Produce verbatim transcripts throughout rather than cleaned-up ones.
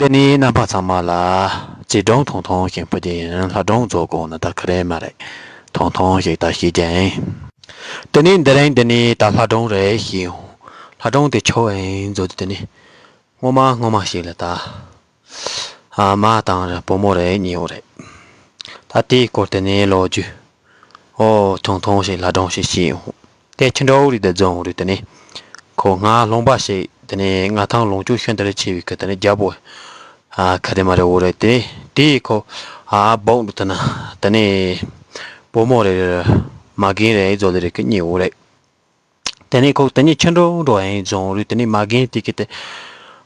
འདི་ནི་རྣམ་པ་ཚང་མ་ལ་བྱིས་སྒྲུང་ཐུང་ཐུང་ཞིག་ཕུལ་གྱི་ཡིན། ལྷ་སྒྲུང་རྫོགས་དགོས་ན་ད་ག་རེ་མ་རེད། ཐུང་ཐུང་ཞིག་ད་ཤེས་ཀྱི་ཡིན། དེ་ནི་འདི་རིང་འདི་ནི་ད་ལྷ་སྒྲུང་རེད་ཞིག་ཡོང་། ལྷ་སྒྲུང་དེ་ཆོ་ཨེ་ཡིན་བཟོ་དུས་དེ་ནི་སྔོན་མ་སྔོན་མ་ཞིག་ལ་ད་ཨ་མ་དང་བུ་མོ་རེ་གཉིས་ཡོད་རེད། ད་དེའི་སྐོར་དེ་ནི་ལོ་རྒྱུས། ཨོ་ཐུང་ཐུང་ཞིག་ལྷ་སྒྲུང་ཞིག་ཤེས་ཡོང་། དེ་ཆུ་འགྲོ་རིགས་དེ་རྫོང་རིགས་དེ་ནི། ཁོ་ང་ལུང་པ་ཞིག་དེ་ནི་ང་ཐང་ལུང་ཆུ་ཤིན་ཏུ་རེ་ཆེ་བའི་གི་དེ་ནི་རྒྱལ་པོ། ཨ་ཁ་དེ་མ་རེ་འོ་རེད་དེ། དེའི་ཁོ་ཨ་བོག་འདུག་དེ་ན་དེ་ནི་བུ་མོ་རེ་རེ་མ་རྒན་རེ་བཟོ་དེ་རེ་གི་གཉིས་འོ་རེད། དེ་ནས་ཁོ་དེ་ནས་ཆུ་འགྲོ་འགྲོ་ཡིན་བྱུང་རུས་དེ་ནས་མ་རྒན་དེ་གི་དེ་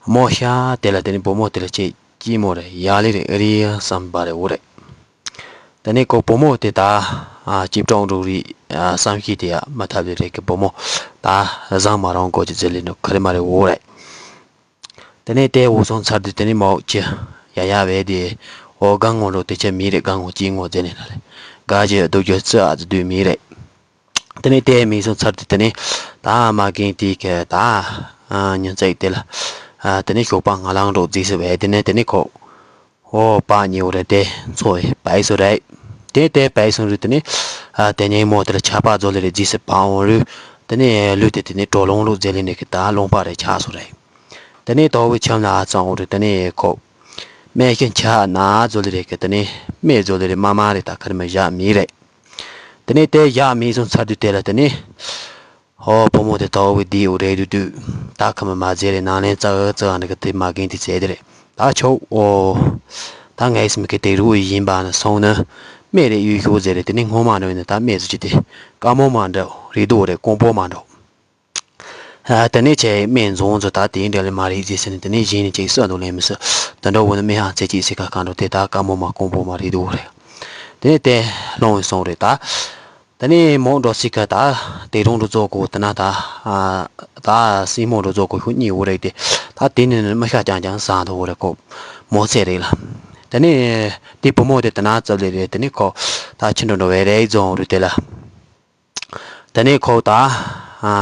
མོ་ཤ་དེ་ལ་དེ་ནས་བུ་མོ་དེ་ལ་ཅེ་ཅི་མོ་རེ་ཡ་ལི་རེ་ཨི་རི་ཡ་བསམ་པ་རེ་འོ་རེད། དེ་ནས་ཁོ་བུ་མོ་དེ་ད་ཨ་ཅིབ་ཀྲོང་འགྲོ་རི་ཨ་བསམ་ཤེས་དེ་ཡ་མ་ཐབས་ལི་རེ་གི་བུ་མོ་ད་བཟང་མ་རང་གོ་ཅི་ཟེར་ལི་ནོ་ཁ་རི་མ་རེ་འོ་རེད། དེ་ནས་དེ་འོ་སོང་ཚར་དུས་དེ་ནས་མོ་ཅི་ཡ་ཡ་བས་དེ་འོ་གང་ངོ་འགྲོ་དེ་ཅི་མི་རེད་གང་ངོ་ཅི་ངོ་ཟེར་ནས་ན་ལེ་ག་ཅི་སྡུག་རྒྱུ་རྩི་ཨ་ཙི་སྡུག་མི་རེད། དེ་ནས་དེ་མིན་སོང་ཚར་དུས་དེ་ནས་ད་མ་རྒན་དེ་གི་ད་ཉིན་ཚེག་དེ་ལ་དེ་ནས་ཞོགས་པ་ང་ལང་འགྲོ་རྫིས་སུ་བས་དེ་ནས་དེ་ནས་ཁོ་ཨོ་པ་ཉེ་བོ་རེད་དེ་འཚོ་བའི་བའི་སུ་རེད། དེ་དེ་བའི་སོང་རུས་དེ་ནས་དེ་ནས་མོ་དེ་ལ་ཆ་པ་བཟོ་ལེ་རེ་རྫིས་སུ་བ་འོང་རུས་དེ་ནས་ལུས་དེ་དེ་ནས་གྲོ་ལོང་ལུག་རྫི་ལེ་ནས་གི་ད་ལོང་པ་རེ་ཆགས་སོ་རེད། དེ་ནས་དོ་བའི་ཆམ་ལ་ཨ་ཙང་འོང་རུས་དེ་ནས་ཁོ་སྨན་ཤིན་ཆ་ན་བཟོ་ལེ་རེ་གི་དེ་ནས་སྨན་བཟོ་ལེ་རེ་མ་མ་རེ་ད་ཁར་མི་བཞག་མི་རེད། དེ་ནས་དེ་བཞག་མི་སོང་ཚར་དུས་དེ་ལ་དེ་ནས། ཧོ་བུ་མོ་དེ་དོ་བའི་དེའི་འོ་རེད་དུ་དུས་ད་ཁ་མི་མ་ཟེར་རེ་ནང་ལན་ཙག་ཙག་འདི་གི་དེ་མ་རྒན་དེ་ཟེར་དེ་རེད་ད་ཆོག་ཨོ། ད་ངའི་སེམས་ཀྱི་དེ་རུ་ཡིན་པ་ནི་སོང་ནི་སྨན་རེ་ཡོད་ཤོག་ཟེར་རེ་དེ་ནས་སྔོན་མ་འདྲ་བས་ནི་ད་སྨན་བཟོ་ཅི་དེ་དཀའ་མོ་མ་འདྲ་རེད་དོ་རེད་དཀོན་པོ་མ་འདྲ། ཨ་དེ་ནས་ཆེ་སྨན་བཟོ་ཚོ་ད་དེའི་འདྲ་ལས་མ་རེད་ཟེར་ཟེར་ནས་དེ་ནས་གཞན་ནས་ཅིག་གསོད་འདུག་ལེན་མི་སྲིད་དེ་འདྲ་བོ་ནི་སྨན་ཧང་ཚེ་གཅིག་སྲིད་ཁ་གང་འགྲོ་དེ་ད་དཀའ་མོ་མ་དཀོན་པོ་མ་རེད་དོ་རེད། དེ་ནས་དེ་ལོང་བའི་སོང་རེད་ད། དེ་ནས་མོ་འགྲོ་སྲིད་ཁ་ད་དེ་རུང་འགྲོ་ཚོ་གོ་དེ་ན་ད་ཨ་ད་སྲིད་མོ་འགྲོ་ཚོ་གོ་ཤུ་གཉིས་འོ་རེད་དེ་ད་དེ་ནས་ནི་མི་ཤ་ཅང་ཅང་ཟང་དུ་འོ་རེད་གོ་མོ་ཚེ་རེད་ལ། དེ་ནས་དེ་བུ་མོ་དེ་དེ་ན་ཙབ་ལེ་རེད་དེ་ནས་ཁོ་ད་ཕྱི་འགྲོ་འགྲོ་བའི་རེད་རྫོང་རུ་དེ་ལ། དེ་ནས་ཁོ་ད་ཨ་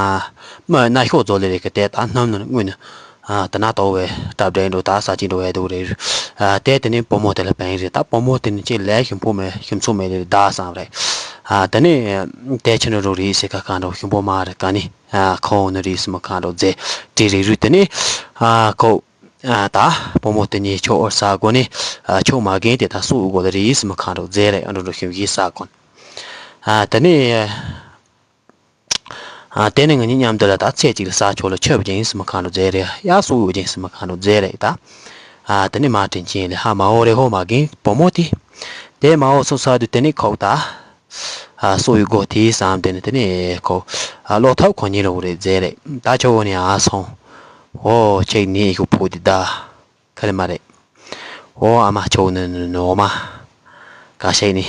མི་ན་ཤོག་ཚོ་ལེ་རེད་གི་དེ་ད་སྣུམ་ནི་དངོས་ནི་ཨ་དེ་ན་དོ་བའི་གྲབས་འདྲེན་འགྲོ་ད་ས་ཅིག་འགྲོ་བའི་དུ་རེད། ཨ་དེ་དེ་ནས་བུ་མོ་དེ་ལ་བན་རེད་ད་བུ་མོ་དེ་ནི་ཅིག་ལས་ཞིམ་པོ་མེད་ཞིམ་ཚུགས་མེད་རེད་ད་བསམ་རེད། ཨ་དེ་ནས་དེ་ཕྱི་འགྲོ་འགྲོ་རེད་ཟེར་ཁ་གང་འགྲོ་ཞིམ་པོ་མ་རེད་ག་ནི། ཨ་ཁོང་ནི་རེད་སི་མ་གང་འགྲོ་རྫས་དྲི་རེད་རུས་དེ་ནས་ཨ་ཁོ་ཨ་ད་བུ་མོ་དེ་ཉིད་ཆོག་ཨོར་ས་གོ་ནས་ཨ་ཆོག་མ་རྒན་དེ་ད་སུ་གོ་ལ་རེད་སི་མ་གང་འགྲོ་རྫས་རེད་ཨ་འགྲོ་འགྲོ་ཞིམ་གྱིས་ས་གོ་ནས་ཨ་དེ་ནས་ཨ་དེ་ནས་ང་གཉིས་མཉམ་དུ་ལ་ད་ཚེ་གཅིག་ལ་ས་ཆོག་ལ་ཆོས་བ་ཅན་སི་མ་གང་འགྲོ་རྫས་རེད་ཡ་སུ་གོ་ཅན་སི་མ་གང་འགྲོ་རྫས་རེད་ད། ཨ་དེ་ནས་མ་དྲིན་ཆེན་ལས་ཧ་མ་འོ་རེ་ཧོ་མ་རྒན་བུ་མོ་དེ། དེ་མ་འོ་སོ་ས་དུ་དེ་ནས་ཁོག་ད། ཨ་སོ་ཡི་སྒོ་དེའི་བསམ་དེ་ནི་དེ་ནས་ཁོ་ཨ་ལོ་ཐབས་ཁོ་གཉིས་ལ་འུ་རེ་རྫས་རེད་ད་ཆོག་ནི་ཨ་སོང་། ཨོ་ཁྱེད་ནི་ཤུ་ཕུ་དི་ད་ཁ་རི་མ་རེད། ཨོ་ཨ་མ་ཆོག་ནི་ནི་ནོ་མ་ག་ཤེད་ནི་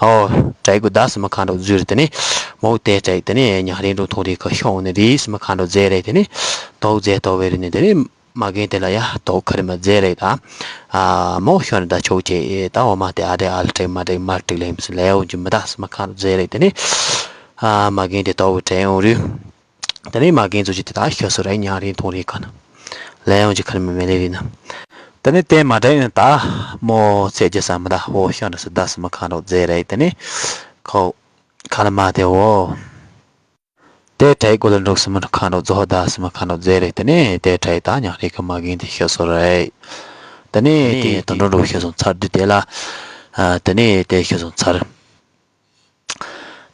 ཨོ་དྲེག་གུ་ད་སི་མ་ཁ་འགྲོ་ཟུར་དེ་ནི་མོ་དེ་དྲེག་དེ་ནི་ཉ་རིན་འགྲོ་ཐོ་རི་ཁ་ཤོང་ནི་རི་སི་མ་ཁ་འགྲོ་རྫས་རེད་དེ་ནི་དོག་རྫས་དོག་བེ་རི་ནི་དེ་ནི། མ་རྒན་དེ་ལ་ཡ་དོག་ཁ་རི་མ་རྫས་རེད་ད། ཨ་མོ་ཤོར་ད་ཆོག་ཅེ་ད་འོ་མ་དེ་ཨ་དེ་ཨ་ལ་དྲེག་མ་དྲེག་མ་དྲེག་ལེམ་སི་ལེའོ་ཇི་མི་ད་སི་མ་ཁ་རི་རྫས་རེད་དེ་ནི། ཨ་མ་རྒན་དེ་དོག་དྲེག་འོང་རུ། དེ་ནི་མ་རྒན་ཚོ་ཅི་དེ་ད་ཤོ་སོ་རེད་ཉང་རིན་ཐོང་རིན་ཁ་ན། ལེའོ་ཇི་ཁ་རི་མ་མེ་ལེ་རི་ན། དེ་ནི་དེ་མ་དྲེག་ནི་ད་མོ་ཚེ་ཇི་ས་མི་ད་འོ་ཤོར་ན་སི་ད་སི་མ་ཁ་རི་རྫས་རེད་དེ་ནི། ཁོ་ཁ་ལ་མ་དེ་འོ། དེ་དྲའི་གོ་ལ་འགྲོགས་སི་མ་ཁ་འགྲོ་རྫོགས་ད་སི་མ་ཁ་འགྲོ་རྫས་རེད་དེ་ནས་དེ་དྲའི་ད་ཉག་རེ་གི་མ་རྒན་དེ་ཤི་སོ་རེད། དེ་ནས་དེ་དུད་འགྲོ་འགྲོ་ཤི་སོང་ཚར་དུས་དེ་ལ། དེ་ནས་དེ་ཤི་སོང་ཚར།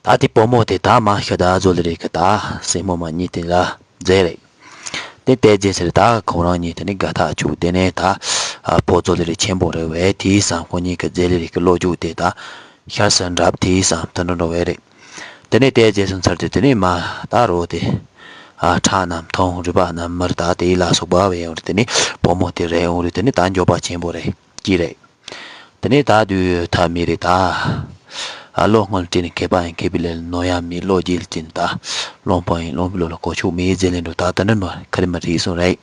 ད་དེ་བུ་མོ་དེ་ད་མ་ཤི་ད་བཟོ་ལེ་རེད་གི་ད་སྲིང་མོ་མ་གཉིས་དེ་ལ་རྫས་རེད། དེ་དེ་རྫས་ཟེར་ད་ཁོང་རང་གཉིས་དེ་ནས་དགའ་ཐག་ཆུག་དེ་ནས་ད་བུ་བཟོ་ལེ་རེ་ཆེན་པོ་རེད་བས་དེའི་སང་ཁོ་གཉིས་གི་རྫས་ལེ་རེ་གི་ལོ་རྒྱུས་དེ་ད། ཤར་སར་འདྲབ་དེའི་སང་དུད་འགྲོ་འགྲོ་བས་རེད། དེ་ནས་དེ་རྗེས་སུ་ཚར་དུས་དེ་ནས་མ་ད་རོ་དེ། ཨ་ཁྲག་རྣམས་འཐུང་རུས་པ་རྣམས་མར་ད་དེའི་ལ་སོགས་པ་བས་ཡོང་རེད་དེ་ནས་བུ་མོ་དེ་རེད་ཡོང་རེད་དེ་ནས་ད་འགྱོད་པ་ཆེན་པོ་རེད་ཀྱི་རེད། དེ་ནས་ད་དུས་ཐབས་མེད་རེད་ད། ཨ་བློ་སྔོན་དྲིན་མཁས་པ་ཡིན་མཁས་པའི་ལས་ནོར་ཡ་མེད་བློ་རྒྱལ་ཅན་ད། བློན་པོ་ཡིན་བློན་པོའི་བློ་ལ་གོ་ཆོད་མེད་ཟེར་ལེན་འགྲོ་ད་དེ་འདྲ་ནོ་ཁ་རི་མ་རེད་སོང་རེད།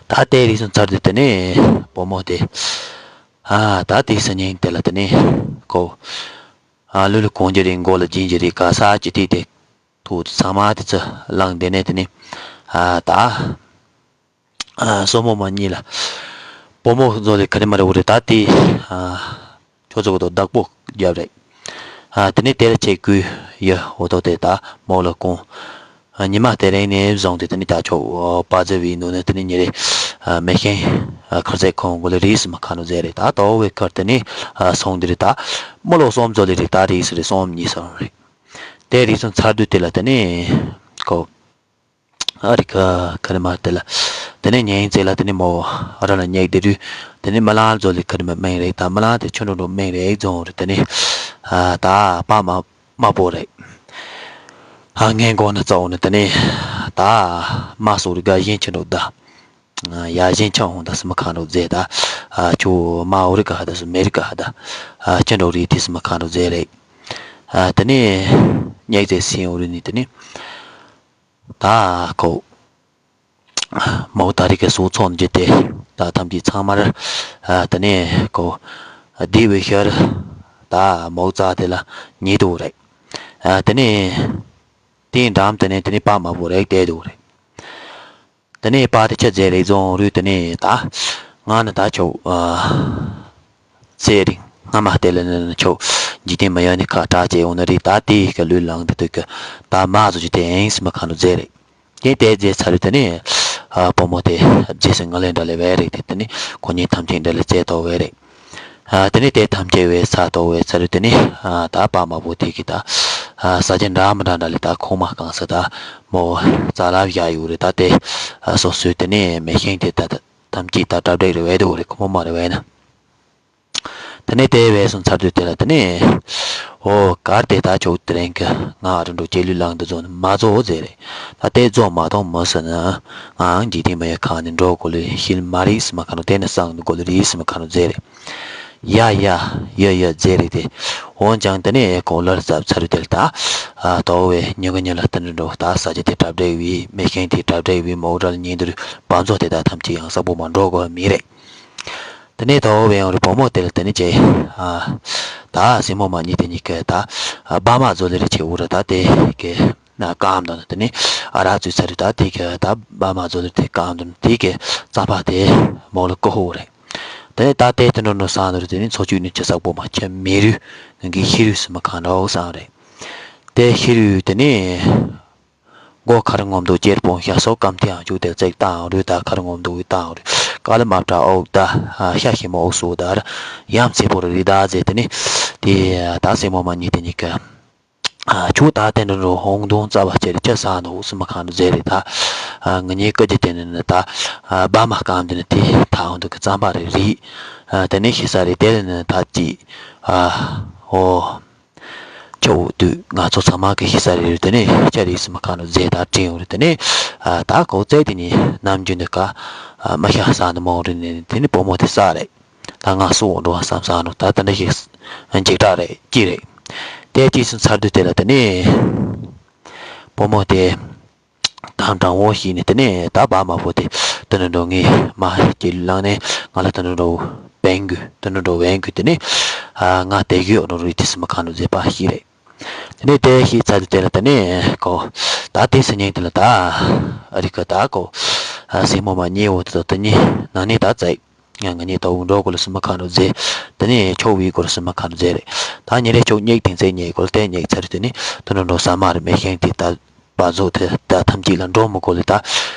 ད་ལྟའི་རིགས་སུ་ཚར་དུས་དེ་ནས་བུ་མོ་དེ། ཨ་ད་དེའི་སང་ཉིན་དེ་ལ་དེ་ནས་ཁོ། ཨ་ལུས་ལ་གོང་གི་རིགས་མགོ་ལ་རྒྱན་གྱི་རིགས་ག་ས་ཅི་ཐིག་དེ། ཐུག་ཚང་མ་དེ་ཚོ་བླངས་དེ་ནས་དེ་ནས། ཨ་ད། ཨ་སྲུ་མོ་མ་གཉིས་ལ། བུ་མོ་ཚོ་ལས་ག་རེ་མ་རེད་འོ་རེད་ད་དེ། ཨ། ཁྱོད་ཚོ་གི་དོ་བདག་པོ་རྒྱབ་རེད། ཨ། དེ་ནས་དེ་ལ་ཆེ་ཀུ་ཡ་འོ་དོ་དེ་ད་མོ་ལ་ཀོང་། ཨ། ཉི་མ་དེ་རིང་ནས་བཟུང་སྟེ་དེ་ནས་ད་ཆོག་པ་ཛེ་བི་ནུ་ནས་དེ་ནས་ཉེ་རེ། ཨ། མེ་ཤེང་། ཨ། ཁར་ཚེ་ཁོང་གོ་ལ་རིས་མ་ཁ་ནུ་ཛེ་རེད་ད་དོ་བའི་ཁར་དེ་ནས། ཨ། སོང་དེ་རེད་ད། མོ་ལོ་སོམ་ཚོ་ལས་རེད་ད་རིས་རེད་སོམ་གཉིས་སོང་རེད། དེ་རིས་སོང་ཚར་དུས་དེ་ལ་དེ་ནས་ཀོ། ཨ་རི་ཁ་ཁ་རི་མ་དེ་ལ། དེ་ནས་ཉིན་ཙེ་ལ་དེ་ནས་མོ་ར་ལ་ཉེག་དེ་རུ། དེ་ནས་མ་ལང་ཛོ་ལི་ཁ་རི་མ་མིང་རེད་ད་མ་ལང་དེ་ཆུ་འགྲོ་འགྲོ་མིང་རེད་རྫོང་རེད་དེ་ནས། ཨ་ད་པ་མ་མ་པོ་རེད། ཨ་ངན་གོ་ན་ཙའོ་ནི་དེ་ནས། ད་མ་སོ་རི་ག་ཡིན་ཆུ་འགྲོ་ད། ཡ་ཞན་ཆང་ཧོང་ད་སི་མ་ཁ་འགྲོ་ཛེ་ད། ཨ་ཆུ་མ་འོ་རི་ག་ཧ་ད་སི་མེ་རི་ག་ཧ་ད། ཨ་ཆུ་འགྲོ་རི་དེ་སི་མ་ཁ་འགྲོ་ཛེ་རེད། ཨ་དེ་ནས་ཉེག་ཙེ་སི་འོ་རི་ནི་དེ་ནས། ད་ཁོ། མོ་ད་རི་གི་སོ་ཚོང་རྒྱུ་དེ། ད་ཐམས་ཅད་ཚང་མར། ཨ་དེ་ནས་ཁོ། བདེ་བའི་ཤར། ད་མོ་རྩ་དེ་ལ་ཉེ་དུ་རེད། ཨ་དེ་ནས། དེའི་འགྲམ་དེ་ནས་དེ་ནས་པ་མ་བུ་རེད་དེ་དུ་རེད། དེ་ནས་པ་དེ་ཆ་ཛེ་རེད་རྫོང་རུས་དེ་ནས་ད། ང་ནི་ད་ཆོག་ཨ། ཚེ་རིང་སྔ་མ་དེ་ལ་ནི་ཆོག་འཇིག་རྟེན་མི་ཡོང་ནི་ཁ་གྲག་ཅེས་འོང་ནི་རེད་ད་དེ་གི་ལུས་ལངས་དེ་དུས་ཀྱི་ད་མ་བཟོ་རྒྱུ་དེ་ཨེང་སི་མ་ཁ་ནུ་ཛེ་རེད། དེ་དེ་ཛེ་ཚ་རུ་དེ་ནས། ཨ་བུ་མོ་དེ་རྗེས་སུ་ང་ལས་འདྲ་ལས་བས་རེད་དེ་དེ་ནས་ཁོ་གཉིས་ཐམས་ཅད་འདྲ་ལས་རྩེ་ཐོག་བས་རེད། ཨ་དེ་ནས་དེ་ཐམས་ཅད་བས་ས་ཐོག་བས་ཚ་རུ་དེ་ནས། ཨ་ད་པ་མ་བུ་དེ་གི་ད། ཨ་ས་ཆ་འདྲ་མི་འདྲ་འདྲ་ལས་ད་ཁོང་མ་གང་ས་ད་མོ་རྩ་ལ་བཞག་ཡོད་རེད་ད་དེ། ཨ་སོ་སོའི་དེ་ནས་མེ་ཤིང་དེ་ད་ཐམས་ཅད་ད་གྲ་སྒྲིག་རེད་བས་དེ་འོ་རེད་ཁོ་མོ་མ་རེད་བས་ན། དེ་ནས་དེ་བས་སོང་ཚར་དུས་དེ་ལ་དེ་ནས། ཨོ་གར་དེ་ད་ཆོག་དེ་རིང་གི་ང་རི་འགྲོ་སྐྱེ་ལུས་ལངས་དུ་རྫོགས་ནས་མ་རྫོགས་ཟེར་རེད། ད་དེ་རྫོགས་མ་ཐོང་མི་སྲིད་ན། ངའང་འཇིག་རྟེན་མི་ཡི་ཁ་ནས་འགྲོ་དགོས་ལུས་ཤིལ་མ་རིག་སི་མ་ཁ་ནོ་དེ་ནས་སང་དུ་དགོས་ལུས་རིག་སི་མ་ཁ་ནོ་ཟེར་རེད། ཡ་ཡ་ཡ་ཡ་ཟེར་རེད་དེ། འོན་ཀྱང་དེ་ནས་གོང་ལར་ཚར་དུས་དེ་ལ་ད། ཨ་དོ་བས་ཉི་ག་ཉི་ལ་དེ་འགྲོ་ད་ས་ཆ་དེ་གྲ་སྒྲིག་བའི་མེ་ཤིང་དེ་གྲ་སྒྲིག་བའི་མོ་ཊ་ཉིན་དུ་བབ་མཛོད་དེ་དག་ཐམས་ཅད་ཡང་ས་བོ་མ་འགྲོ་དགོས་མི་རེད། དེ་ནས་དོ་བའི་ཡང་རི་བུ་མོ་དེ་ལ་དེ་ནས་ཅེ། ཨ། ད་སྲིང་མོ་མ་གཉིས་དེ་གཉིས་ཀས་ད། ཨ་བ་མ་ཛོ་ལེ་རེ་ཆེ་འུ་ར་ད་དེ་གི་ན་ཀམ་དང་དེ་ནས་ཨ་ར་ཙུ་ཚ་རི་ད་དེ་གི་ད་བ་མ་ཛོ་ལེ་དེ་ཀམ་དང་དེ་གི་རྩ་ཕ་དེ་མོ་ལ་ཀོ་ཧོ་རེད། དེ་ནས་ད་དེ་དེ་འགྲོ་འགྲོ་སང་དུ་དེ་ནས་ཚོ་བཅུད་ནས་ཆེ་ས་བོ་མ་ཆེ་མེ་རུ་ནང་གི་ཤི་རུ་སི་མ་གང་འདྲ་འོག་སང་རེད། དེ་ཤི་རུ་དེ་ནས། མགོ་ཁར་ངོམ་དུ་གྱེར་སྤོང་ཤ་སོགས་སྐམ་ཐེའང་བཅུག་སྟེ་བརྩེགས་བཏང་རུས་དང་ཁར་ངོམ་དུ་དབུས་བཏང་རུས་ཀ་ལི་མ་བྲ་འོག་ད་ཤ་ཞིམ་མོ་འོག་སུ་དར་ཡམ་ཚེ་པོར་རི་དྭགས་མཛེས་དེ་ནི་དེ་ད་སྲིང་མོ་མ་གཉིས་དེ་གཉིས་ཀ་ཆུ་ད་དེ་འདྲ་རུ་ཧོང་དུང་རྩ་བ་ཅེར་ཅེ་ས་འདུག་སྲིན་མོ་ཁང་དུ་མཛེས་རེད་ད་ང་གཉིས་ཀ་ཅི་དེ་ནི་ད་བ་མ་སྐམ་དེ་ནི་དེ་ཐ་ཧོང་དུ་གི་རྩམ་པ་རེ་རིག་དེ་ནི་ཤི་ས་རེད་དེ་ནི་ད་ཅི་ཨོ། ཁྱོད་འོ་དུས་ང་ཚོ་ཚང་མ་གི་ཤི་ས་རེད་རེད་དེ་ནས་ཁྱ་རེད་སི་མ་ཁ་ནོ་རྫས་དང་དྲིན་འོ་རེད་དེ་ནས་ད་གོ་ཚད་དེ་ནི་ནམ་རྒྱུན་དུ་ཀ་མ་ཤ་ས་ནི་མོ་རེད་ནས་དེ་ནི་བུ་མོ་དེ་ས་རེད་ད་ང་སུ་འོ་འགྲོ་བསམ་ས་ནོ་ད་དེ་འདྲ་ཞིག་འཇིགས་སྐྲག་རེད་ཀྱི་རེད་དེ་ཅི་སུ་ཚར་དུས་དེ་ལ་དེ་ནས་བུ་མོ་དེ། ད་འགྲང་བོ་ཞིག་ནི་དེ་ནས་ད་བ་མ་བོ་དེ་དེ་ནས་འགྲོ་ངེས་མ་སྐྱེ་ལུས་ལངས་ནས་ང་ལ་དེ་ནས་འགྲོ་བན་གུ་དེ་ནས་འགྲོ་བན་གུ་དེ་ནས་ང་དེ་གུ་འགྲོ་རུ་དེ་སི་མ་ཁ་ནུ་མཛེས་པ་ཞིག་རེད། དེ་ནས་དེ་ཞིག་ཚ་དུ་དེ་ལ་དེ་ནས་གོ་ད་དེ་སི་ཉིན་དེ་ལ་ད་ཨ་རི་ཀ་ད་གོ་སྲིང་མོ་མ་གཉིས་འོ་དེ་དོ་དེ་ནས་ནང་ནས་ད་བཙལ། ང་ང་གཉིས་ད་འུ་འགྲོ་གོ་ལ་སི་མ་ཁ་ནུ་མཛེས། དེ་ནས་ཆོག་བའི་གོ་ལ་སི་མ་ཁ་ནུ་མཛེས་རེད། ད་ཉིན་རེ་ཆོག་ཉེག་དེང་ཚེ་ཉེག་གོ་ལ་དེ་ཉེག་ཚ་རུ་དེ་ནས་དེ་ནས་འགྲོ་ས་མ་རེད་མེ་ཤེང་དེ་ད། བ་ཚོ་དེ་ད་ཐམས་ཅད་ལ་འགྲོ་མི་དགོས་ལེ་ད།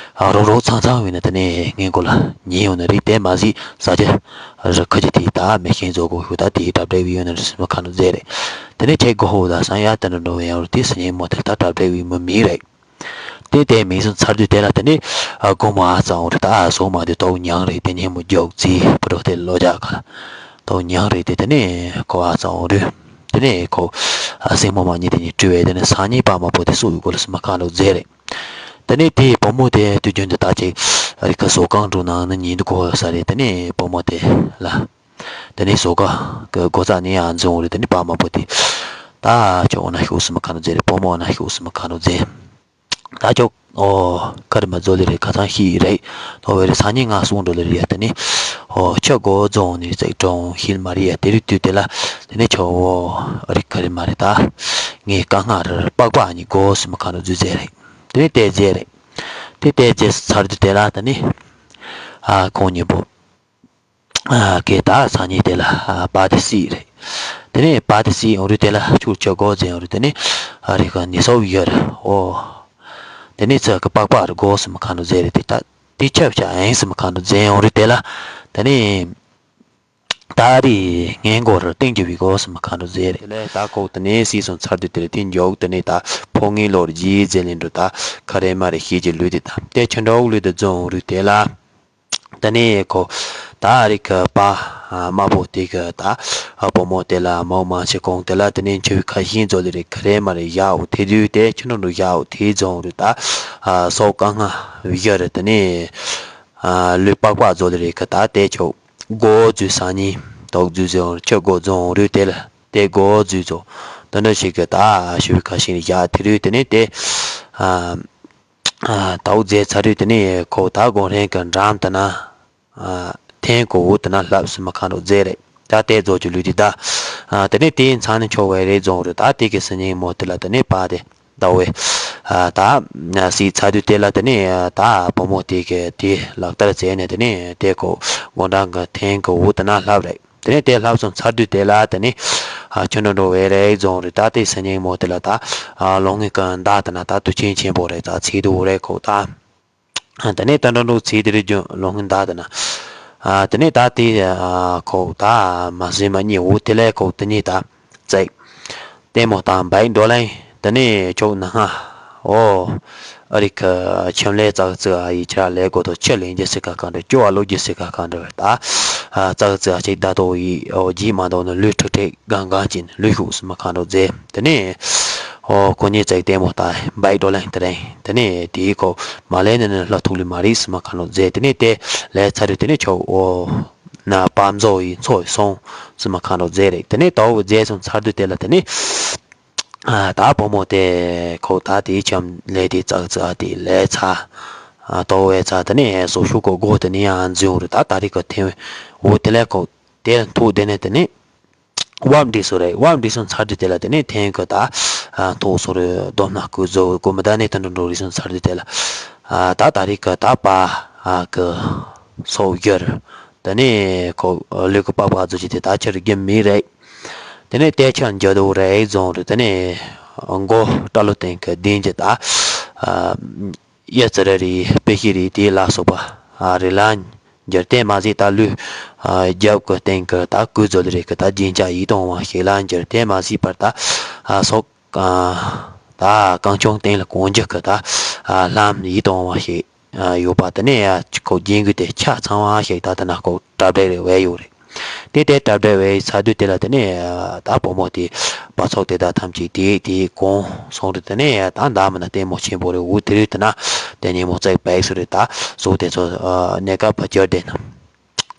རོགས་རོགས་ཚང་ཚང་ཡོད་ན་དེ་ནས་ངས་མགོ་ལ་ཉན་ཡོང་ན་རེད་དེ་མ་གཟིགས་ས་ཆ་རི་ཁ་ཆ་དེ་ད་མེ་ཤིང་བཟོ་དགོས་ཤུགས་ད་དེའི་གྲབས་འདྲ་བི་ཡོད་ན་རེད་སེམས་ཁ་ནོ་མཛེས་རེད། དེ་ནས་ཁྱེད་མགོ་ཧོ་ད་སང་ཡ་དེ་འདྲ་འགྲོ་བའི་ཡང་རུ་དེ་སི་ཉན་མོ་དེ་ད་གྲབས་འདྲ་བི་མི་མིན་རེད། དེ་དེ་མིན་སོང་ཚར་དུས་དེ་ལ་དེ་ནས་དགོང་མོ་ཨ་ཙང་རུ་ད་ཨ་སོང་མ་དེ་དོག་མྱང་རེད་དེ་ཉན་མོ་མགྱོགས་རྩིས་པུ་རོ་དེ་ལོ་རྒྱག་ག་དོག་མྱང་རེད་དེ་དེ་ནས་ཁོ་ཨ་ཙང་རུ། དེ་ནས་ཁོ། སྲིང་མོ་མ་གཉིས་དེ་གཉིས་བྲོས་བས་དེ་ནས་སང་ཉིན་པ་མ་པོ་དེ་སུ་ཡི་གོ་ལ་སི་མ་ཁ་ལོ་མཛེས་རེད། དེ་ནས་དེའི་བུ་མོ་དེ་དུས་རྒྱུན་དུ་ད་ཅིག་རི་ཁ་བཟོ་ཁང་འགྲོ་ནང་ནི་ཉིན་དུ་གོ་ས་རེད་དེ་ནས་བུ་མོ་དེ་ལ། དེ་ནས་བཟོ་ཁ་གི་སྒོ་རྩ་ནས་ཡང་འཛོང་རེད་དེ་ནས་པ་མ་པོ་དེ། ད་ཁྱོད་འོ་ན་ཤོག་སི་མ་ཁ་ལོ་མཛེས་རེད་བུ་མོ་འོ་ན་ཤོག་སི་མ་ཁ་ལོ་མཛེས། ད་ཅོག་ཨོ་ཁ་རི་མ་ཛོ་ལི་རེད་ཁ་ཚང་ཤི་རེད། ཐོ་བེ་རི་ས་ཉིན་ང་སུང་འགྲོ་ལི་རེད་ཡ་དེ་ནི། ཨོ་ཁྱོད་གོ་རྫོང་ནི་ཙེག་གྲོང་ཤིལ་མ་རི་ཡ་དེ་རི་དུས་དེ་ལ་དེ་ནི་ཆོ་ཨོ་རི་ཁ་རི་མ་རི་ད། ངའི་དཀའ་ངལ་རི་པག་པ་ནི་གོ་སི་མ་ཁ་ནོ་ཛུ་ཛེ་རེད། དེ་ནི་ཏེ་ཛེ་རེད། དེ་ཏེ་ཛེ་ཚར་དུས་དེ་ལ་དེ་ནི། ཨ་ཁོང་གཉིས་པོ། ཨ་གི་ད་སང་ཉིན་དེ་ལ་ཨ་པ་དེ་སྲིད་རེད། དེ་ནས་པ་དེ་སྲིད་ཡོང་རུ་དེ་ལ་ཁྱོད་ཆོས་སྒོ་འཛིན་ཡོང་རུ་དེ་ནས་ཨ་རི་ཁ་ནི་སོབ་ཡོད་རེད། ཨོ། དེ་ནས་ཚ་གི་པག་པ་རུ་སྒོ་སུ་མ་ཁ་འདུག་ཟེར་རེད། དེ་ད་དེ་ཆབ་ཆ་ཨེན་སུ་མ་ཁ་འདུག་འཛིན་ཡོང་རུ་དེ་ལ་དེ་ནས། ད་རེས་ངའི་མགོ་རུ་སྟེང་རྒྱུ་བའི་སྒོ་སུ་མ་ཁ་འགྲོ་ཟེར་རེད། དེ་ལས་ད་ཁོག་དེ་ནས་སྲིད་སོང་ཚར་དུས་དེ་ལས་དེ་མགྱོགས་དེ་ནས་ད་ཕོ་ངའི་ལོར་རྗེས་ཟེར་ལེན་འགྲོ། ད་ཁ་རེ་མ་རེ་ཤེས་ཀྱི་ལུས་དེ་ད་དེ་ཆུ་འགྲོ་ལུས་དེ་རྫོང་རུ་དེ་ལ། དེ་ནས་ཁོ་ད་རིག་གི་པ་དམར་པོ་དེ་གི་ད་བུ་མོ་དེ་ལ་མོ་མ་ཆེ་གོང་དེ་ལ་དེ་ནས་འཆི་བའི་ཁ་ཤིང་ཛོ་ལི་རེ་ཁ་རེ་མ་རེ་ཡའོ་དེ་དུས་དེ་ཆུ་འགྲོ་འགྲོ་ཡའོ་དེ་རྫོང་རུ་ད་སོག་ཀ་ང་བཞི་རེ་དེ་ནས་ལུས་པགས་པ་ཛོ་ལི་རེ་གི་ད་དེ་ཆོག་སྒོ་འཛུལ་སང་ཉིན་དོག་འཛུལ་ཟེར་ཁྱོད་སྒོ་རྫོང་རུ་དེ་ལ་དེ་སྒོ་འཛུལ་ཚོ། དེ་འདྲ་ཞིག་གི་ད་ཞུ་བའི་ཁ་ཤིང་བཞག་དེ་རུ་དེ་ནས་དེ་ཨ་ཨ་དོག་རྫས་ཚ་རུ་དེ་ནས་ཁོ་ད་དགོན་རེན་གི་འགྲམ་དེ་ན་ཨ་ཐེན་གོ་འུ་དེ་ན་ལྷབ་སུ་མ་ཁ་འགྲོ་རྫས་རེད། ད་དེ་རྫོགས་ཀྱི་ལུས་དེ་ད་ཨ་དེ་ནས་དེའི་མཚན་ནི་ཆོག་བས་རེད་རྫོང་རུ་ད་དེ་གི་སི་ཉིང་མོ་དེ་ལ་དེ་ནས་པ་དེ། ཟླ་བའི། ཨ་ད། སྲིད་ཚར་དུས་དེ་ལ་དེ་ནས་ད་བུ་མོ་དེ་གི་དེ་ལག་བསྟར་བྱས་ནས་དེ་ནས་དེ་ཁོ་དགོང་གྲངས་ཀྱི་ཐེངས་ཀྱི་འུ་དེ་ན་ལྷབ་རེད། དེ་ནས་དེ་ལྷབ་སོང་ཚར་དུས་དེ་ལ་དེ་ནས་ཨ་ཁྱོད་འགྲོ་འགྲོ་བའི་རེད་རྫོང་རེད། ད་དེ་སི་ཉིང་མོ་དེ་ལ་ད་ཨ་ལོང་ངི་ཀི་མདའ་དེ་ན་ད་དུ་ཆེན་ཆེན་པོ་རེད། ད་ཚིག་དུ་འུ་རེད་ཁོ་ད། དེ་ནས་ད་འགྲོ་འགྲོ་ཚིག་དེ་རེད་རྒྱུ་ལོང་ངི་མདའ་དེ་ན། ཨ་དེ་ནས་ད་དེ་ཨ་ཁོ་ད་མ་ཟིན་མ་གཉིས་འུ་དེ་ལས་ཁོ་དེ་གཉིས་ད། བཙལ། ལྟད་མོ་དང་བའི་འགྲོ་ལེན། དེ་ནས་ཕྱོགས་ནང་ང་། ཨོ། ཨ་རི་ཁ་ཁྱིམ་ལས་ཙག་ཙིག་ཨ་ཡི་ཆ་ལས་གོ་ཐོ་ཆུ་ལེན་རྒྱུ་སི་ཁ་གང་འདྲ་སྐྱོ་བ་ལོ་རྒྱུ་སི་ཁ་གང་འདྲ་བ་ད། ཙག་ཙིག་ཨ་ཅིག་ད་དོ་ཡི་ཨོ་རྗེས་མ་འདོག་ནི་ལུས་ཁྲིག་ཁྲིག་གང་གང་ཅིན་ལུས་ཤུགས་སུ་མ་གང་འགྲོ་མཛད། དེ་ནས་ཨོ་ཁོ་གཉིས་ཙག་ལྟད་མོ་ད་བའི་འགྲོ་ལེན་དེ་རེད། དེ་ནས་དེའི་ཁོ་མ་ལེན་ནི་ནི་ལྷ་ཐུག་ལུས་མ་རེད་སུ་མ་གང་འགྲོ་མཛད། དེ་ནས་དེ་ལས་ཚར་རེད། དེ་ནས་ཆོག་ཨོ། ན་པ་མཛོ་ཡི་མཚོ་ཡི་སོང་སུ་མ་ཁ་འགྲོ་མཛད་རེད། དེ་ནས་ད་འུ་མཛད་སོང་ཚར་དུས་དེ་ལ་དེ་ནས་ཨ་ད་བུ་མོ་དེ་ཁོ་ད་དེའི་ཁྱམས་ལས་དེ་ཙག་ཙག་དེ་ལས་ཚ་ཨ་ད་འུ་བས་ཚ་དེ་ནས་སོ་ཤུ་ཁོ་སྒོ་དེ་ནས་ཡང་འཛུལ་འོང་རེད། ད་ད་རེས་ཁོ་དེ་འུ་དེ་ལས་ཁོ་དེ་ཐུག་དེ་ནས་དེ་ནས་བབ་འདྲིས་སོ་རེད། བབ་འདྲིས་སོང་ཚར་དུས་དེ་ལ་དེ་ནས་ཐེངས་ཁོ་ད་ཐུག་སོ་རེད། རྡོ་སྣ་ཁུ་བཟོ་གོ་མི་ད་ནས་དེ་འགྲོ་འགྲོ་རིས་སོང་ཚར་དུས་དེ་ལ་ཨ་ད་ད་རེས་ཁོ་ད་པ་ཨ་ཁོ་སོག་ཡོད་རེད། དེ་ནས་ཁོ་ལུས་ཀྱི་པགས་པ་རྫུ་ཅི་དེ་ད་ཁྱེར་རྒྱུ་མི་རེད། དེ་ནས་དེ་ཁྱེར་འགྱོ་དུ་རེད་རྫོང་རེད། དེ་ནས་མགོ་སྐྲ་ལོ་སྟེང་གི་གདན་གྱི་ད་གཡུ་རྩི་ར་རི་དཔེ་ཤི་རི་དེ་ལ་སོགས་པ་རི་ལ་འགྱུར། དེ་མ་ཟད་ད་ལུས་རྒྱབ་ཀྱི་སྟེང་གི་ད་ཀུ་ཛོ་ལི་རེད་གི་ད་རྒྱན་ཆ་ཡིད་དུ་འོང་བ་ཞིག་ལ་འགྱུར། དེ་མ་ཟད་པར་ད་སོག་ད་རྐང་ཆུང་སྟེང་ལ་གོང་འཇུག་གི་ད་ལྷམ་ཡིད་དུ་འོང་བ་ཞིག་ཡོད་པ། དེ་ནས་ཁོ་རྒྱན་གོས་དེ་ཆ་ཚང་བ་ཞིག་ད་དེ་ན་ཁོ་གྲ་སྒྲིག་རེ་བས་ཡོད་རེད། དེ་དེ་གྲ་སྒྲིག་བས་ཚ་དུས་དེ་ལ་དེ་ནས་ད་བུ་མོ་དེ་པ་ཚོགས་དེ་དག་ཐམས་ཅད་དེ་དེ་གོང་སོང་རེད། དེ་ནས་ད་མདའ་མི་ན་ལྟད་མོ་ཆེན་པོ་རེད། འུ་དེ་རུ་དེ་ན་དེ་ཉིན་མོ་བཙག་པའི་སུ་རེད། ད་སོག་དེ་ཚོ་གནས་སྐབས་བ་སྐྱོར་དེ་ན།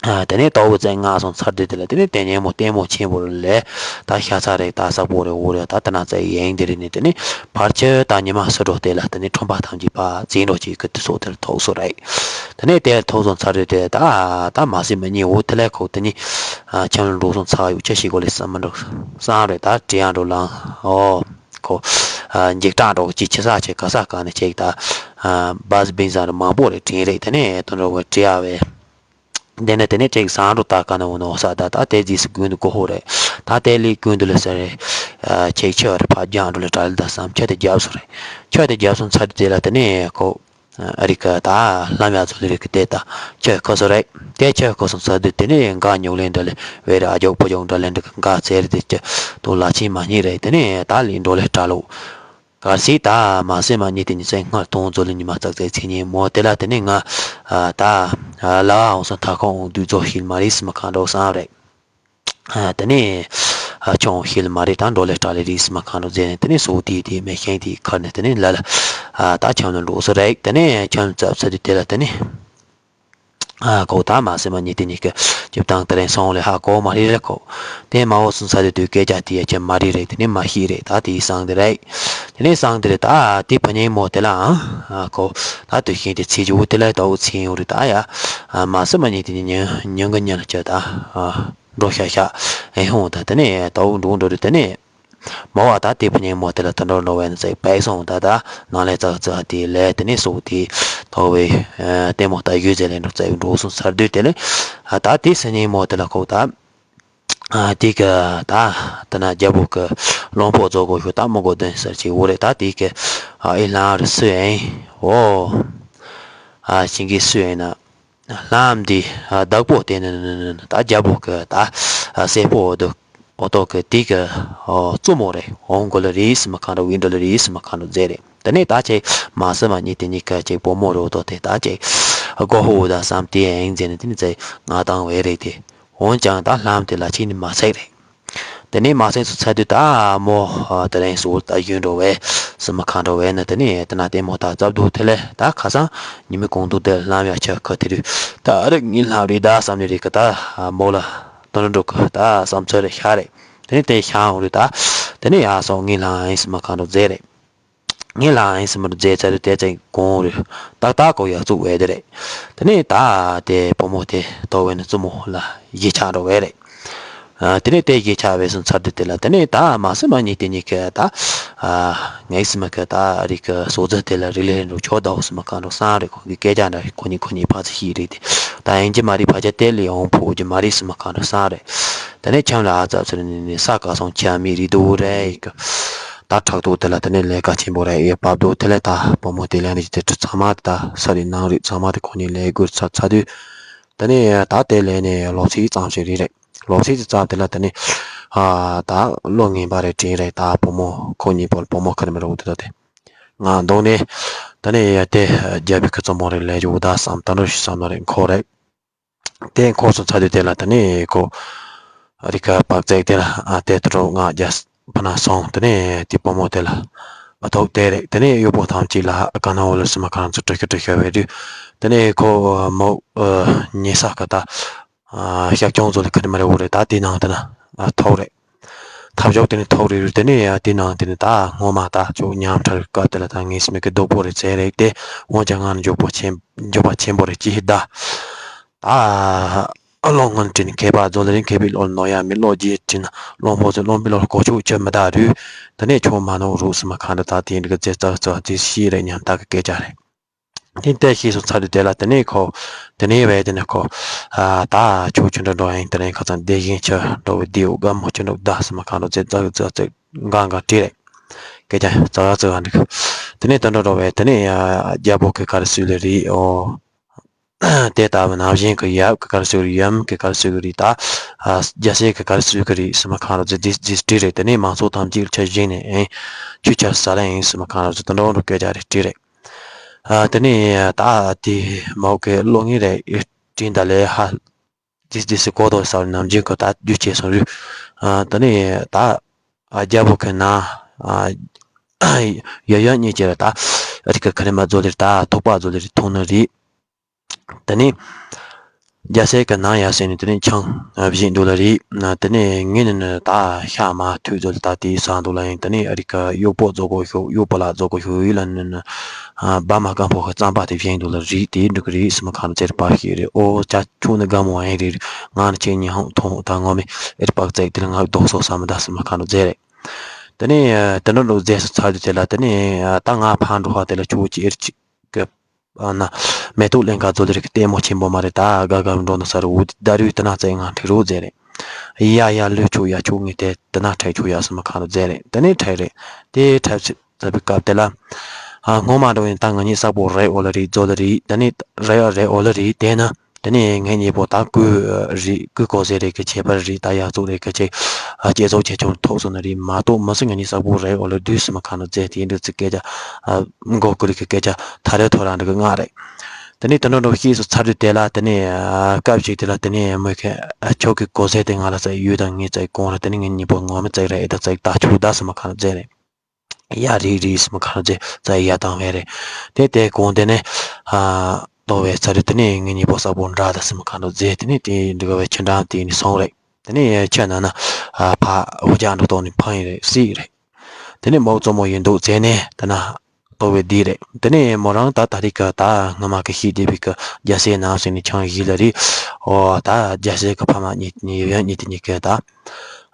ཨ་དེ་ནས་ཏོག་བུ་བཙན་མངགས་སོང་ཚར་དུས་དེ་ལ་དེ་ནས་དེ་ཉིན་མོ་ལྟད་མོ་ཆེན་པོ་རེད་ལས། ད་ཤ་ཚ་རེད། ད་ས་པོ་རེད། འུ་རེད། ད་ད་ན་ཚ་ཡིན་དེ་རེད་ནས་དེ་ནས་ཕར་ཆེར་ད་ཉི་མ་སུ་འགྲོ་དེ་ལ་དེ་ནས་ཁྲོམ་པ་ཐམས་ཅད་པ་རྩིས་འགྲོ་ཅིག་གི་དུས་ཚོད་དེར་ཐོག་སོ་རེད། དེ་ནས་དེར་ཐོག་སོང་ཚར་དུས་དེ་ད་ད་མ་སྲིད་མི་གཉིས་འུ་དེ་ལས་ཁོ་དེ་གཉིས་ཨ་ཁྱིམ་ལ་འགྲོ་སོང་ཚར་ཡོད་ཆ་ཞིག་གོ་ལས་བསམ་མི་འགྲོ་བསམ་རེད། ད་བྲེལ་ཡང་འགྲོ་ལང་ཨོ་ཁོ་ཨ་འཇིགས་སྐྲག་འགྲོ་ཅིག་ཆི་ས་ཆེ་ག་ས་ག་ནས་ཅིག་ད་ཨ་བཱས་བིན་ས་རེད་མང་པོ་རེད་དྲན་རེད། དེ་ནས་དོན་འགྲོ་བ་བྲེལ་ཡ་བས། དེ་ནས་དེ་ནས་ཅིག་སང་རུ་ད་ག་ནས་འོ་ནོ་ས་ད་ད་དེ་རྗེས་སུ་ཀུན་ཏུ་གོ་ཧོ་རེད། ད་དེ་ལས་ཀུན་ཏུ་ལ་ཟེར་རེད། ཅིག་ཆུ་རེ་ཕ་རྒྱང་འགྲོ་ལ་གྲ་ལ་ད་བསམ་ཆུ་དེ་རྒྱབ་སོ་རེད། ཆུ་དེ་རྒྱབ་སོང་ཚར་དུས་དེ་ལ་དེ་ནས་ཁོ་ཨ་རི་ཀ་ད་ལམ་ཡ་ཚོ་ལ་རི་ཀ་དེ་ད་ཆུ་ཁོ་སོ་རེད། དེ་ཆུ་ཁོ་སོང་ཚར་དུས་དེ་ནས་འགག་ཉུག་ལེན་འདྲ་ལས་བེ་ར་ཨ་ཇོག་ཕོ་ཇོག་འདྲ་ལས་འདྲ་གི་འགག་ཚེ་རེད། དེ་ཆུ་དུ་ལ་ཆིན་མ་རྙེད་རེད། དེ་ནས་ད་ལས་འགྲོ་ལས་གྲ་ལོ། གལ་སྲིད་ད་མ་སེམས་མ་རྙེད་དེ་ཉི་ཚེ་སྔར་དོང་ཚོ་ལ་ཉི་མ་ཙག་ཙག་ཚེ་ཉིན་མོ་དེ་ལ་དེ་ནས་ང་ཨ་ད་ཨ་ལ་འོང་སོང་ཐ་ཁོང་འོང་དུས་ཚོད་ཤིལ་མ་རེད་སི་མ་གང་འགྲོ་བསམ་རེད། ཨ་དེ་ནས་ཨ་ཆོང་ཤིལ་མ་རེད་ད་འགྲོ་ལས་གྲ་ལས་རེད་སི་མ་གང་འགྲོ་ཟེར་ནས་དེ་ནས་སོ་དེ་དེ་མེ་ཤེང་དེ་ཁར་ནས་དེ་ནས་ལ་ལ་ཨ་ད་ཆང་ལ་འགྲོ་སོ་རེད། དེ་ནས་ཆང་ཙབ་ཚ་དུས་དེ་ལ་དེ་ནས། ཨ་ཁོ་ད་མ་སེམས་མ་རྙེད་དེ་ཉིད་ཀྱི་སྐྱིབས་དང་དེ་རིང་སོང་ལས་ཧ་གོ་མ་རེད་རེད་ཁོ། དེ་མ་འོ་སོང་ས་དེ་དུས་སྐད་ཆ་དེ་ཡ་ཁྱེད་མ་རེད་རེད། དེ་ནས་མ་ཤེས་རེད། ད་དེའི་སང་དེ་རེད། དེ་ནས་སང་དེ་རེད། ད་དེ་ཕ་ཉིན་མོ་དེ་ལ་ཨ་ཁོ་ད་དུས་ཤིང་དེ་ཚེ་ཇུ་དེ་ལ་ད་འུ་ཚེ་ཡོང་རེད། ད་ཡ་མ་སེམས་མ་རྙེད་དེ་ཉིན་ཉིན་གི་ཉིན་ལ་ཁྱེད་ད་འགྲོ་ཤ་ཤ་ཨེ་ཧོང་ད་དེ་ནས་ད་འུ་འགྲོ་འགྲོ་རེད། དེ་ནས། མོ་བ་ད་དེ་ཕ་ཉིན་མོ་དེ་ལ་དུད་འགྲོ་འགྲོ་བའི་ནི་ཚེ་བས་སོང་ད་ད་ནང་ལས་ཙག་ཙག་དེ་ལས་དེ་ནས་སོ་དེ་ ཐོག་བའི་ལྟད་མོ་ལྟ་ཡུལ་ཟེར་ལས་འགྲོ་རྩ་བའི་འགྲོ་སོང་ཚར་དུས་དེ་ལས་ད་དེ་སེ་ཉིན་མོ་དེ་ལ་ཁོ་ད། ཨ་དེ་གི་ད་དེ་ན་རྒྱལ་པོ་གི་བློན་པོ་རྫོགས་གོ་ཤོ་ད་མི་གོ་དོན་ཟེར་ཅིག་འོ་རེད། ད་དེ་གི་ཨ་ཨི་ལང་རི་སུ་ཡིན་འོ། ཨ་ཤིང་གི་སུ་ཡིན་ན་ལྷམ་འདི་ཨ་བདག་པོ་དེ་ནི་ནི་ནི་ནི་ད་རྒྱལ་པོ་གི་ད་ཨ་སྲས་པོ་འོ་དུ་འོ་ཏོ་གི་དེ་གི་ཨོ་བཙུན་མོ་རེད། འོང་གོ་ལ་རི་སི་མ་ཁང་རུ་ཝིན་འགྲོ་ལ་རི་སི་མ་ཁང་རུ་མཛེས་རེད། དེ་ནས་ད་ཅིག་མ་སི་མ་གཉིས་དེ་གཉིས་ཀ་ཅིག་བུ་མོ་རུ་ཏོ་དེ་ད་ཅིག་སྒོ་ཧུ་ད་བསམ་དེ་ཡིན་ཟེར་ནས་དེ་ནི་ཙེ་ང་དང་བས་རེད་དེ། འོན་ཀྱང་ད་ལྷམ་དེ་ལ་ཕྱིན་ནས་མ་ཚིག་རེད། དེ་ནས་མ་ཚིག་སུ་ཚར་དུས་ད་མོ་དེ་རིང་སུ་ད་ཡུན་འགྲོ་བས་སི་མ་ཁ་འགྲོ་བས་ནི་དེ་ནས་དེ་ན་ལྟད་མོ་ད་རྩབ་འདུག་དེ་ལས་ད་ཁ་སང་ཉི་མའི་གུང་དུ་དེ་ལྷམ་ཡ་ཆ་ཁ་དེ་རུ་ད་རིག་ངའི་ལྷམ་རེད་ད་བསམ་ནས་རེད་གི་ད་མོ་ལ་དོན་འགྲོ་གི་ད་བསམ་ཚུལ་རེད་ཤ་རེད། དེ་ནས་དེ་ཤ་འོང་རེད་ད། དེ་ནས་ཡ་སོང་ངའི་ལྷམ་ཡིན་སི་མ་ཁ་འགྲོ་མཛེས་རེད། ངའི་ལྷམ་ཡིན་སི་མ་འགྲོ་མཛེས་ཚར་དུས་དེ་ཚེ་གོང་རུ་ཏག་ཏག་གོ་ཡ་བཙུགས་བས་དེ་རེད། དེ་ནས་ད་དེ་བུ་མོ་དེ་ལྟོ་བས་ནི་བཙུན་མོ་ལ་གཞིས་ཆགས་འགྲོ་བས་རེད། ཨ་དེ་ནས་དེ་གཞིས་ཆགས་བས་སོང་ཚར་དུས་དེ་ལ་དེ་ནས་ད་མ་སི་མ་གཉིས་དེ་གཉིས་ཀ་ད་ཨ་ངའི་སི་མ་ཀ་ད་རིག་གི་སོ་ཚོད་དེ་ལ་རིག་ལས་རིག་འགྲོ་ཆོག་ད་འོ་སི་མ་ཁ་འགྲོ་སང་རེད། ཁོ་གི་སྐད་ཆ་འདྲ་ཁོ་གཉིས་ཁོ་གཉིས་ཕ་ཚ་ཤིག་རེད་དེ་ད་ཡིན་གྱི་མ་རེད། ཕ་ཆ་དེ་ལས་ཡང་ཕོ་གི་མ་རེད་སི་མ་ཁ་འགྲོ་སང་རེད། དེ་ནས་ཁྱམས་ལ་ཨ་ཙབ་ཚུར་ནས་ནས་ས་ག་སོང་ཁྱམས་མི་རིག་འདུག་རེད་ཡིག་གི་ད་ཕྲག་དོག་དེ་ལ་དེ་ནས་ལས་ཀ་ཆེན་པོ་རེད་ཡོད་བབ་འདུག་དེ་ལས་ད་བུ་མོ་དེ་ལས་ནས་དེ་ཚང་མ་ད་ས་རིག་ནང་རིག་ཚང་མ་དེ་ཁོ་གཉིས་ལས་སྒུར་ཚར་ཚར་དུས། དེ་ནས་ད་དེ་ལས་ནས་ལོ་ཚིགས་ཙམ་ཞིག་རེད་རེད། ལོ་ཚིགས་ཙམ་དེ་ལ་དེ་ནས་ཨ་ད་ལོ་ངན་པ་རེད་དྲིན་རེད། ད་བུ་མོ་ཁོ་གཉིས་པོ་བུ་མོ་ཁ་ནས་མི་རུ་དེ་ད་དེ་ང་འདུག་ནས་དེ་ནས་ཡ་དེ་རྒྱལ་པོའི་ཁུ་ཚོ་མོ་རེ་ལས་ཡོད་ད་བསམ་ད་འགྲོ་ཞིག་བསམ་ན་རེད་འཁོར་རེད། དེ་འཁོར་སོང་ཚར་དུས་དེ་ལ་དེ་ནས་ཁོ་རི་ཁ་བག་ཙེག་དེ་ལ་ཨ་དེ་ཏྲོ་ང་རྒྱ་ཕ་ན་སོང་། དེ་ནས་དེ་བུ་མོ་དེ་ལ་ཨ་ཐོག་དེ་རེད། དེ་ནས་གཡོག་པོ་ཐམས་ཅད་ལ་ཨ་ག་ན་འོ་ལ་སི་མ་ཁ་ཚོ་ཀྲི་ཤི་ཀྲི་ཤི་བའི་དུས་དེ་ནས་ཁོ་མོ་ཉེ་ས་ཀ་ད་ཨ་ཤག་ཅོང་ཚོ་ལ་ཁ་ནས་མ་རེད་འོ་རེད། ད་དེ་ནང་དེ་ན་ཨ་ཐོག་རེད། ཐབ་ཞོག་དེ་ནས་ཐོག་རེད་རེད། དེ་ནས་ཡ་དེ་ནང་དེ་ནས་ད་སྔོན་མ་ད་ཅོག་ཉམ་ཐར་སྐབས་དེ་ལ་ད་ངེས་སི་མེད་ཀི་རྡོག་པོ་རེད་ཚེ་རེད་དེ་འོན་ཀྱང་ང་ནི་འཇོག་པོ་ཆེན་འཇོག་པ་ཆེན་པོ་རེད་ཅི་ཧི་ད། ད་ཨ་ལོ་སྔོན་དྲིན་མཁས་པ་རྫོགས་ལ་རིང་མཁས་པའི་བློ་ནོར་ཡ་མི་བློ་རྗེས་དྲིན་བློན་པོ་ཚོས་བློན་པོའི་བློ་གོ་ཆོད་ཆོད་མི་ད་རུ། དེ་ནས་ཆོག་མ་ནོར་རུ་སི་མ་ཁ་འདྲ་ད་དེ་འདྲ་གི་རྩེ་རྩ་རྩ་རྩེ་ཤེས་རེད་ཉམ་ཐག་གི་སྐད་ཆ་རེད། དེ་ལྟར་ཤེས་སོང་ཚར་དུས་དེ་ལ་དེ་ནས་ཁོ། དེ་ནས་བས་དེ་ནས་ཁོ། ཨ་ད་ཆོག་ཆུ་འདྲ་འགྲོ་ཡིན་དེ་ནས་ཁ་ཚང་བདེ་ཞིང་ཆུ་འགྲོ་བའི་བདེའུ་དགའ་མོ་ཆུ་འགྲོ་བདའ་སི་མ་ཁ་འགྲོ་རྩེ་རྩ་གི་རྩ་རྩེ་འགའ་འགའ་བྲིས་རེད། སྐད་ཆ་རྩ་རྩ་ག་འདྲ་གི། དེ་ནས་དེ་འདྲ་འགྲོ་བས་དེ་ནས་ཡ་རྒྱལ་པོ་གི་ག་རེ་སུས་ལས་རེད་ཨོ། དེ་ལྟ་བུ་ནང་བཞིན་གྱི་ཡབ་ཀྱི་གར་སོགས་ཡུམ་གྱི་གར་སོགས་ཀྱི་རིགས་དང་། རྒྱལ་སྲས་ཀྱི་གར་སོགས་ཀྱི་རིགས་སུ་མ་གང་རུང་ཟེར་འདི་འདི་བྲིས་རེད། དེ་ནས་མང་ཚོགས་ཐམས་ཅད་ཆ་བཞག་ནས་ཨེ། ཁྱོད་ཆ་ས་ལ་ཡིན་སུ་མ་གང་རུང་ཟེར་དུ་འགྲོ་འགྲོ་སྐད་ཆ་རེ་བྲིས་རེད། དེ་ནས་ད་དེ་མའོ་ཀའི་གློག་བརྙན་རེ་བྲིས་ད་ལས་ཧ། འདི་འདི་སུ་གོ་དོ་ས་ནམ་རྒྱུན་གྱི་ད་རྒྱུ་བྱས་སོང་རུ། དེ་ནས་ད་རྒྱལ་པོ་གི་ན། ཡ་ཡ་གཉིས་ཀྱི་ར་ད་རིག་གི་ཁ་རེ་མ་རྫོགས་ལེར་ད་ཐོག་པ་རྫོགས་ལེར་མཐོང་ནི་རེད། དེ་ནས་རྒྱལ་སྲས་ཀྱི་ནང་ཡར་སོང་ནས་དེ་ནས་ཆང་བཞེས་འདུག་ལ་རེད། དེ་ནས་ངས་ནི་ནི་ད་ཤ་མ་ཐུག་ཚོད་ད་དེའི་ས་འདུག་ལ་ཡིན། དེ་ནས་རིག་ག་གཡོག་པོ་རྫོགས་གོ་ཤོག་གཡོག་པོ་ལ་རྫོགས་གོ་ཤོག་ཡིད་ལ་ནི་ནི་བ་མ་སྐམ་པོ་གི་རྩམ་པ་དེ་བཞེས་འདུག་ལ་རེད། དེ་འགྲིག་གི་རེད་སི་མ་ཁ་ནས་ཚེར་པ་ཞིག་རེད། ཨོ་ཅག་ཁྱོད་ནི་དགའ་མོ་ཨེ་རེད། ང་ནི་ཁྱེད་ཉི་ཧོང་ཐོང་ད་ངོ་མི་ཨེར་པག་ཙེག་དེ་ལ་ང་རྡོག་སོག་ས་མི་ད་སི་མ་ཁ་ནས་རྫས་རེད། དེ་ནས་དེ་འདྲ་འགྲོ་རྫས་སུ་ཚར་དུས་དེ་ལ་དེ་ནས་ད་ང་ཕར་འགྲོ་ཧ་དེ་ལ་ཁྱོད་ཀྱི་ཨེར་ཅིག་གི། ཨ་ན། མེ་ཏོག་ལེན་ག་ཚོ་ལེ་རིག་ལྟད་མོ་ཆེན་པོ་མ་རེད་ད་དགའ་དགའ་འགྲོ་ན་ས་རུ་འུ་ད་རུས་ད་ན་ཙེ་ང་ཁྲི་རུ་ཙེ་རེད། ཡ་ཡ་ལུས་ཆུ་ཡ་ཆུ་ངི་དེ་ད་ན་ཁྲའི་ཆུ་ཡ་སི་མ་ཁ་རུ་ཙེ་རེད། དེ་ནས་ཁྲའི་རེད། དེ་ཁྲའི་ཚ་བའི་སྐབས་དེ་ལ། ཨ་སྔོན་མ་འགྲོ་ཡིན་ད་ང་གཉིས་ས་པོ་རེ་འོ་ལ་རི་ཛོ་ལ་རི་དེ་ནས་རེ་ཡ་རེ་འོ་ལ་རི་དེ་ན། དེ་ནས་ངེད་གཉིས་པོ་ད་སྐུ་རི་སྐུ་གོ་ཟེ་རེ་གི་ཁྱད་པར་རི་ད་ཡ་ཚོགས་རེ་གི་ཆེ། ཨ་སྐྱེ་ཚོགས་ཆེ་ཆུང་ཐོག་སོང་ན་རི་མ་གཏོགས་མི་སུ་ང་གཉིས་ས་པོ་རེ་འོ་ལ་དུས་སུ་མ་ཁ་ན་རྫས་དེ་འདྲ་ཚིག་སྐད་ཆ། ཨ་མགོ་ཀུ་རི་གི་སྐད་ཆ་ཐ་རེ་ཐོ་ར་འདྲ་གི་ང་རེ། དེ་ནས་དེ་འདྲ་འདྲ་ཤེས་སུ་ཚར་དུས་དེ་ལ་དེ་ནས་ཨ་སྐབས་ཤིག་དེ་ལ་དེ་ནས་མོས་ཁེ་ཨ་ཁྱོད་ཀྱི་གོ་ཟེ་དེ་ང་ལ་ཙེ་ཡོད་དང་ངས་ཙེ་གོང་ར་དེ་ནས་ངེད་གཉིས་པོ་ངོ་མི་ཙེ་རེ་ཨེ་ད་ཙེ་ད་ཆུ་ད་སུ་མ་ཁ་ན་རྫས་རེ། ཡ་རེད་རེད་སི་མ་ཁ་ར་ཙེ་ཙ་ཡ་དང་བས་རེད། དེ་དེ་གོང་དེ་ནས་ཨ་ཏོ་བས་ཚ་རེད། དེ་ནས་ངེད་གཉིས་པོ་ས་པོ་འདྲ་ད་སི་མ་ཁ་ར་ཙེ་དེ་ནས་དེ་འདི་ག་བས་ཆི་འདྲ་དེ་ནས་སོང་རེད། དེ་ནས་ཆ་ན་ན་ཨ་ཕ་འུ་ཅག་འགྲོ་ཏོ་ནས་ཕ་ཡིན་རེད་སི་རེད། དེ་ནས་མོ་གཙོ་མོ་ཡིན་འདུག་ཙེ་ནས་དེ་ན་ཏོ་བས་འདི་རེད། དེ་ནས་མོ་རང་ད་ད་རིག་ག་ད་སྔ་མ་གི་ཤི་དེ་བི་ག་རྒྱལ་སྲས་ནང་སོང་ནས་ཆང་ཡིད་ལ་རེད། ཨོ་ད་རྒྱལ་སྲས་གི་ཕ་མ་གཉིས་གཉིས་ཡོད་གཉིས་དེ་གཉིས་ག་ད།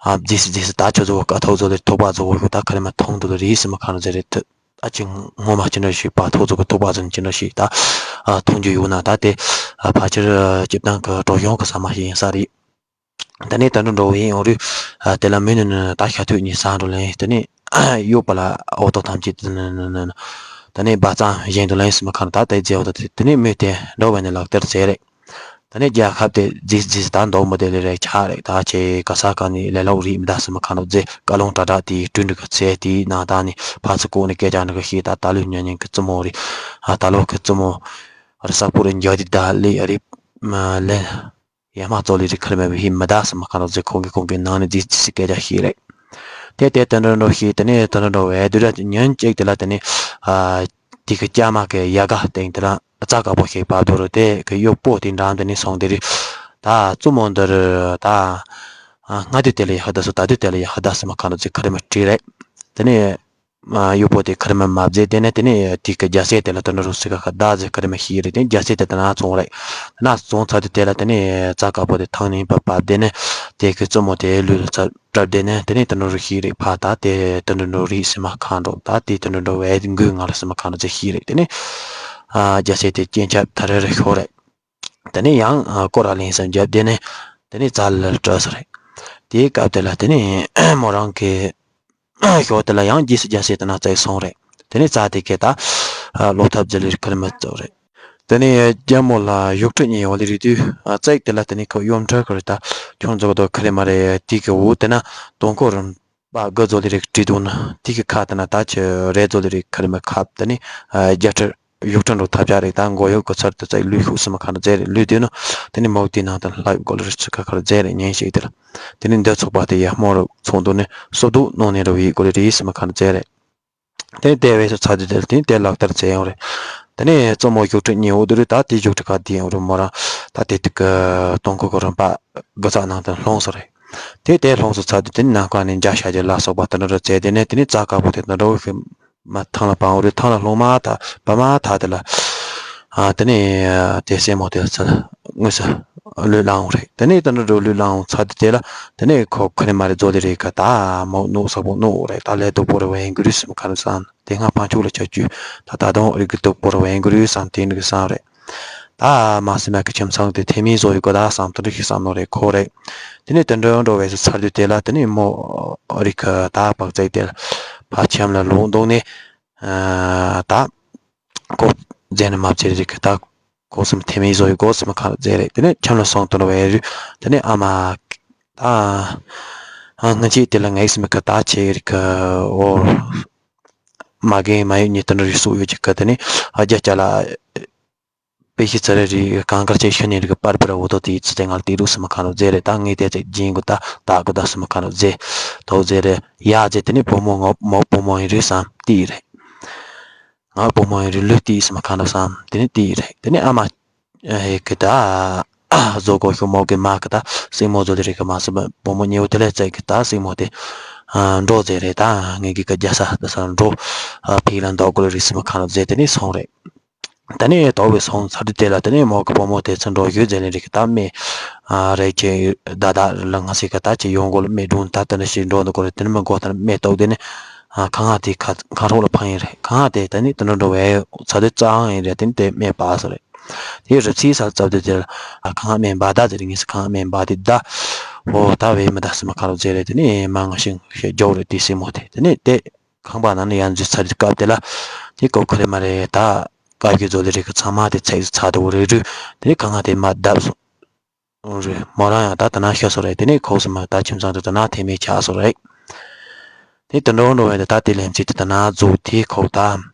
ཨ་རྫིས་རྫིས་ད་ཆུ་བཟོ་བ་ཀ་ཐོག་བཟོ་ལེ་ཐོག་པ་བཟོ་བ་ཤོ་ད་ཁ་རེ་མ་ཐོང་དུ་ལ་རིས་སི་མ་ཁ་ན་ཟེར་རེད། ཨ་ཅིག་ངོ་མ་ཅི་འདྲ་ཞིག་པ་ཐོག་ཚོ་གི་ཐོག་པ་ཚོ་ཅི་འདྲ་ཞིག་ད་ཨ་མཐོང་རྒྱུ་ཡོད་ན་ད་དེ་ཨ་ཕལ་ཆེར་སྤྱིར་བཏང་གི་གྲོ་གཞུང་གི་ཟ་མ་ཞིག་ཡིན་ས་རེད། ད་ནས་ད་འགྲོ་འགྲོ་བ་ཡིན་འོང་རུ་ཨ་དེ་ལ་མི་ནི་ནི་ད་ཤ་ཐུག་གཉིས་ཟ་འགྲོ་ལེན་དེ་ནས་གཡོག་པ་ལ་འོ་ཏོ་ཐམས་ཅད་དེ་ནི་ནི་ནི་ནི་ད་ནས་སྦ་གཙང་བཞེངས་འགྲོ་ལེན་སི་མི་ཁ་ནི་ད་དེ་རྫས་འོ་ཏོ་དེ་དེ་ནས་མི་དེ་འགྲོ་བ་ནི་ལག་བསྟར་བྱས་རེད། ད་ནས་རྒྱལ་ཁབ་དེ་རྫིས་རྫིས་ད་མདོག་མི་བདེ་ལེ་རེ་ཆགས་རེད། ད་ཆེ་ག་ས་ག་ནས་ལས་སློབ་རིགས་མི་ད་སི་མི་ཁ་ནོ་རྫས་བཀའ་ལུང་དྲ་དྲག་དེའི་སྤྲུལ་འདྲི་གི་ཚེ་དེའི་ནང་ད་ནས་ཕ་ཚུ་ཀོ་ནས་སྐད་ཆ་འདྲི་གི་ཤེས། ད་ད་ལོའི་ཉོ་ཉན་གི་བཙུན་མོ་རེད། ཨ་ད་ལོ་གི་བཙུན་མོ་རེད། ས་ཕོ་རེད། འཇའ་དི་ད་ལེ་རེད། ལེ་ཡ་མ་ཙོ་ལེ་རེད། ཁ་རེ་མ་བི་ཧི་མི་ད་སི་མི་ཁ་ནོ་རྫས་ཁོང་གི་ཁོང་གི་ནང་ནས་རྫིས་རྫིས་སི་སྐད་ཆ་ཤེས་རེད། དེ་དེ་དོན་འགྲོ་འགྲོ་ཤེས། དེ་ནས་དོན་འགྲོ་འགྲོ་བས་དུས་ར་ཉིན་གཅིག་དེ་ལ་དེ་ནས་ཨ་དེ་གི་སྐྱ་མ་གི་ཡ་ག་སྟེང་དེ་ལ་རྩྭ་དཀར་པོ་ཞིག་བབས་འདུག་རུ་དེ་གི་གཡོག་པོ་དེ་འགྲམ་དེ་ནས་སོང་དེ་རི་ད་བཙུན་མོ་འདི་རུ་ད་ཨ་སྔ་དུས་དེ་ལ་ཡ་ཧ་ད་སུ་ད་དུས་དེ་ལ་ཡ་ཧ་ད་སི་མ་ཁ་ནོ་ཅིག་ཁ་རེ་མ་བྲིས་རེད། དེ་ནས་ཨ་གཡོག་པོ་དེ་ཁ་རེ་མ་མ་བརྫེས་དེ་ནས་དེ་ནས་དེ་གི་རྒྱ་སེ་དེ་ལ་དོན་འགྲོ་རུ་སི་ག་ཁ་ད་ཟེ་ཁ་རེ་མ་ཤེས་རེད། དེ་རྒྱ་སེ་དེ་ད་ན་བཙོང་རེད། ད་ན་བཙོང་ཚར་དུས་དེ་ལ་དེ་ནས་རྩྭ་དཀར་པོ་དེ་ཐང་ནས་བབས་བབས་དེ་ནས་དེ་གི་བཙུན་མོ་དེ་ལུས་ལ་ཚར། གྲབས་དེ་ནས་དེ་ནས་དུད་འགྲོ་རིགས་ཤིག་རེད། ཕ་ད་དེ་དུད་འགྲོ་རིགས་སི་མ་ཁ་འགྲོ། ད་དེ་དུད་འགྲོ་བས་འགུལ་ང་ར་སི་མ་ཁ་འགྲོ་ཚེ་ཤིག་རེད། དེ་ནས་ཨ་རྒྱ་སེ་དེ་སྐྱེན་ཆབ་ཐ་རེ་རེ་ཤོར་རེད། དེ་ནས་ཡང་ཨ་སྐོར་ར་ལེན་སེམས་རྒྱབ་དེ་ནས་དེ་ནས་རྩ་ལ་བྲོས་སོ་རེད། དེའི་སྐབས་དེ་ལ་དེ་ནས་མོ་རང་གི་ཞོ་དེ་ལ་ཡང་རྗེས་སུ་རྒྱ་སེ་དེ་ན་བཙལ་སོང་རེད། དེ་ནས་རྩ་དེ་གས་ད་ལོ་ཐབས་ཟེར་ལེ་ཁ་རེ་མ་བཙལ་རེད། དེ་ནས་རྒྱལ་མོ་ལ་ཡུག་ཁྲི་གཉིས་ཡོང་ལེ་རེད་དུས་ཨ་བཙལ་དེ་ལ་དེ་ནས་ཁོ་གཡོ་འཕྲུལ་ཁོ་རེ་ད་ཁྱོད་ཚོ་ག་དོ་ཁ་རེ་མ་རེད། དེ་གི་འུ་དེ་ན་དོང་ཁོ་རུ་པ་དགུ་ཚོ་ལེ་རེ་བྲིས་འདུག་ན་དེ་གི་ཁ་དེ་ན་ད་ཆི་རེ་ཚོ་ལེ་རེ་ཁ་རེ་མ་ཁབ་དེ་ནས་ཨ་རྒྱ་ཁྲི་ཡུག་ཁྲི་འགྲོ་ཐབས་ཆག་རེད། ད་མགོ་གཡོག་གི་ཚར་དུ་བཙལ་ལུས་ཤུགས་སི་མ་ཁ་ན་བཙལ་རེད། ལུས་དེ་ནོ་དེ་ནས་མོག་དེ་ནང་དུ་ལྷ་ཡུག་གོ་ལེ་རེ་ཚུ་ཁ་ཁར་བཙལ་རེད། ཉན་ཞིག་དེ་ལ་དེ་ནས་འདི་ཚོགས་པ་དེ་ཡ་མོ་རུ་ཚོགས་འདུག་ནས་སོབ་དུ་གནང་ནས་རུ་ཡིག་གོ་ལེ་རེ་སི་མ་ཁ་ན་བཙལ་རེད། དེ་དེ་བས་སུ་ཚ་དུས་དེར་དེ་དེ་ལག་བསྟར་བྱས་ཡོང་རེད། དེ་ནས་གཙོ་མོ་ཞོགས་ཁྲི་གཉིས་འོག་དུ་རེད། ད་དེ་ཞོགས་ཁྲི་ཁ་དེ་ཡོང་རེད། མོ་རང་ད་དེ་དུས་ཀྱི་སྟོང་ཁོ་གི་རིམ་པ་དགུ་ཚག་ནང་དུ་ལྷུང་སོང་རེད། དེ་དེ་ལྷུང་སོང་ཚ་དུས་དེ་ནས་ནམ་མཁའ་ནས་འཇའ་ཤར་གྱི་ལ་སོགས་པ་དེ་འདྲ་རུ་བྱས། དེ་ནས་དེ་ནས་རྩྭ་དཀར་པོ་དེ་འདྲ་འོ་ཤི་མ་ཐང་ལ་བབས་རེད། ཐང་ལ་ལྷུང་མ་ཐག་བབས་མ་ཐག་དེ་ལ་ཨ་དེ་ནས་དེ་སྲས་མོ་དེ་ཚུར་དངོས་སུ་ལུས་ལ་འོང་རེད། དེ་ནས་དེ་འདྲ་རུ་ལུས་ལ་འོང་ཚ་དུས་དེ་ལ་དེ་ནས་ཁོ་ཁ་རེ་མ་རེ་རྫོགས་དེ་རེད་ཀ་ད་མོ་ནུ་ས་བོ་ནུ་རེད། ད་ལས་སྡུག་པོ་རེ་བས་འགུལ་རེ་སི་མ་ཁ་རེ་བསམ། དེ་སྔ་ཕན་ཆུ་ལ་ཆ་རྒྱུས་ད་ད་དུང་རིག་གི་སྡུག་པོ་རེ་བས་འགུལ་རེ་བསམ། དེ་འདྲ་གི་བསམ་རེད། ད་མ་སེམས་ཀྱི་ཁྱིམ་ཚང་དེ་ཐེ་མི་བཟོ་ཡི་གོ་ད་བསམ་དེ་འདྲ་ཞིག་བསམ་ནོ་རེད་ཁོ་རེད། དེ་ནས་དེ་འདྲ་འགྲོ་བས་སུ་ཚར་དུས་དེ་ལ་དེ་ནས་མོ་རིག་གི་ད་བག་ཚ་དེ་ལ་ཕ་ཁྱིམ་ལ་ལོག་འདུག་ནས་ཨ་ད་ཁོ་རྫས་ནི་མ་བྱེད་རིག་གི་ད་ཁོ་སེམས་ཐེ་མི་བཟོ་ཡི་གོ་སེམས་ཁ་རྫས་རེད། དེ་ནས་ཁྱིམ་ལ་སོང་དོན་བས་རུ་དེ་ནས་ཨ་མ་ད་ཨ་ང་ཅིག་དེ་ལ་ངའི་སེམས་ཀྱི་ད་ཆེ་རིག་གི་འོ་མ་རྒན་མ་ཡུལ་ཉིད་དུ་འགྲོ་རིགས་སུ་ཡོད་ཀྱི་ཀ་དེ་ནི་ཨ་རྒྱ་སྐྱ་ལ་དཔེ་ཤི་ཚ་རེ་རིག་གང་གར་ཆེ་ཤི་ནས་རིག་པར་པར་འོ་དོ་དེའི་ཚུལ་དེ་ང་ལ་དེ་རུ་སེམས་ཁ་ནོ་རྫས་རེད། ད་ངས་དེ་ཚེ་སྦྱིན་དགོས་ད་ད་དགོས་ད་སེམས་ཁ་ནོ་རྫས་དོ་རྫས་རེད། ཡ་རྫས་དེ་ནི་བུ་མོ་ངོ་མོ་བུ་མོ་ཡིན་རུས་སམ་དེ་ཡི་རེད། ང་བུ་མོ་ཡིན་རུས་ལུས་དེ་ཡི་སེམས་ཁ་ནོ་སམ་དེ་ནི་དེ་ཡི་རེད། དེ་ནི་ཨ་མ་ཨེ་གི་ད་བཟོ་གོ་ཤོ་མོ་གི་མ་གི་ད་སྲིང་མོ་བཟོ་དེ་རེད་གི་མ་སེམས་བུ་མོ་ཉེ་བོ་དེ་ལས་བཙལ་གི་ད་སྲིང་མོ་དེ་འགྲོ་རྫས་རེད། ད་ངས་གི་གི་རྒྱ་ས་ད་ས་འགྲོ་ཕིག་ལ་འདོག་གོ་ལ་རིགས་སེམས་ཁ་ནོ་རྫས་དེ་ནི་སོང་རེད། ད་ནི་དོག་པའི་སོང་ཚར་དུས་དེ་ལ་དེ་ནི་མོ་གི་བུ་མོ་དེ་ཚོ་འགྲོ་ཞུས་ཟེར་ནས་རིག་གི་ད་སྨྲས། ཨ་རེད་ཁྱེད་ད་ད་ལ་ང་སྲིད་གི་ད་ཁྱེད་ཡོང་གོ་ལ་སྨྲས་སྒྲུང་ད་དེ་འདྲ་ཞིག་འགྲོ་འདུག་གོ་རེད། དེ་ནི་མི་མགོ་ད་ནི་སྨྲས་བཏུབ་དེ་ནི་ཨ་ཁ་ང་དེ་ཁ་ཁ་རོག་ལ་ཕང་ཡིན་རེད། ཁ་ང་དེ་ད་ནི་དེ་འདྲ་འགྲོ་བའི་ཚ་དུས་རྩ་ཨང་ཡིན་རེད། དེ་ནི་དེ་སྨྲས་པ་སོ་རེད། དེ་རི་ཚིག་ས་རྩབ་དེ་དེ་ལ་ཨ་ཁ་ང་སྨན་པ་ད་ཟེར་ངེས་སུ་ཁ་ང་སྨན་པ་དེ་ད་འོ་ད་བས་མི་ད་སེམས་ཁ་རོག་ཟེར་རེད། དེ་ནི་མ་ང་ཤིང་ཤེས་རྒྱོག་རེད། དེ་སྲིང་མོ་དེ་དེ་ནི་དེ། ཁང་པ་ནང་ནས་ཡར་འཛུལ་ཚར་དུས་སྐབས་དེ་ལ་དེ་ཀོ་ཁ་རེ་མ་རེ་ད་དཀར་གྱི་བཟོ་ལས་རིགས་ཀྱི་ཚང་མ་དེ་ཚེགས་སུ་ཚར་དུ་རེ་རུ་དེ་ནས་ཁང་ང་དེ་མ་བརྡབས་སོང་རེད། མོ་རང་ཡང་ད་ད་ན་ཤི་སོང་རེད། དེ་ནས་ཁོག་སུ་མ་ད་ཁྱིམ་ཚང་དུ་ད་ན་ཐེ་མེད་ཆགས་སོང་རེད། དེ་དུད་འགྲོ་འགྲོ་བས་ད་དེ་ལན་ཚིག་དེ་ད་ན་རྫོགས་དེ་ཁོག་ད།